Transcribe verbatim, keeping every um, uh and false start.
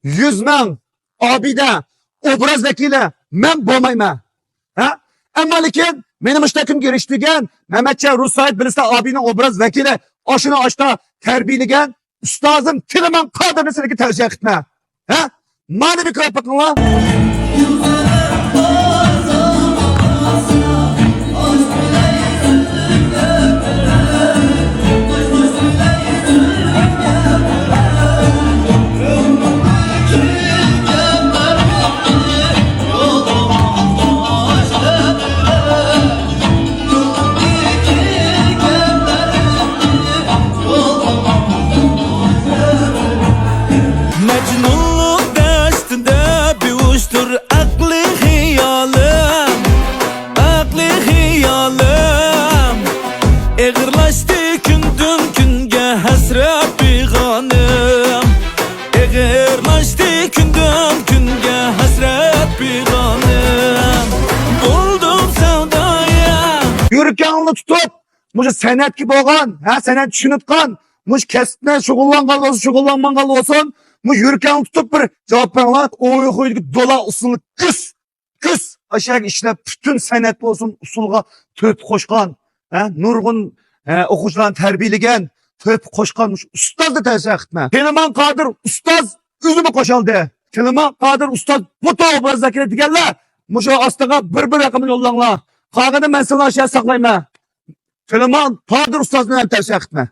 يۈز مىڭ ئابىدە ئوبراز ۋەكىلى مەن بولمايمەن. ھە؟ ئەمما لېكىن مېنى مۇشۇنداق كۈنگە ئېرىشتۈرگەن مەمەتجان رۇسايېف بىلىسىلەر ئابىدىنىڭ ئوبراز ۋەكىلى، ئاشۇنى ئاشتا تەربىيەلىگەن ئۇستازىم تىلىمان قادىرنى سىلەرگە تەۋسىيە قىلىمەن. ھە؟ مانا بىر كۆرۈپ بېقىڭلار. مەجنۇنلۇق دەشتىدە بىھۇشتۇر ئەقلى خىيالىم، ئەقلى خىيالىم. ئېغىرلاشتى كۈندىن كۈنگە ھەسرەت پىغانىم، ئېغىرلاشتى كۈندىن كۈنگە ھەسرەت پىغانىم. بولدۇم سەۋدايە. يۈرىكىڭنى تۇتۇپ، مۇشۇ سەنئەتكە بولغان، ھە، سەنئەت چۈشىنىدىغان، مۇشۇ كەسىپتە شۇغۇللانغان بولسۇن، شۇغۇللانمىغان بولسۇن، مۇشۇ يۈرىكىڭنى تۇتۇپ بىر جاۋاب بېرىڭلار. ئۇيغۇردىكى دولا ئۇسسۇلنى كۈس، كۈس ئاشۇ يەرگە ئىشلەپ، پۈتۈن سەنئەت بولسۇن، ئۇسسۇلغا تۆھپە قوشقان، ھە، نۇرغۇن، ھە، ئوقۇغۇچىلارنى تەربىيەلىگەن، تۆھپە قوشقان مۇشۇ ئۇستازنى تەۋسىيە قىلىمەن. تىلىمان قادىر ئۇستاز ئۆزىمۇ قوشالدى. تىلىمان قادىر ئۇستاز بۇ توغرا بىر زاكىر دېگەنلەر مۇشۇ ئاستىغا بىر-بىر رەقەمنى يوللاڭلار. قالغىنىنى مەن سىلەرنى ئاشۇ يەردە ساقلايمەن. تىلىمان قادىر ئۇستازنى ھەم تەۋسىيە قىلىمەن.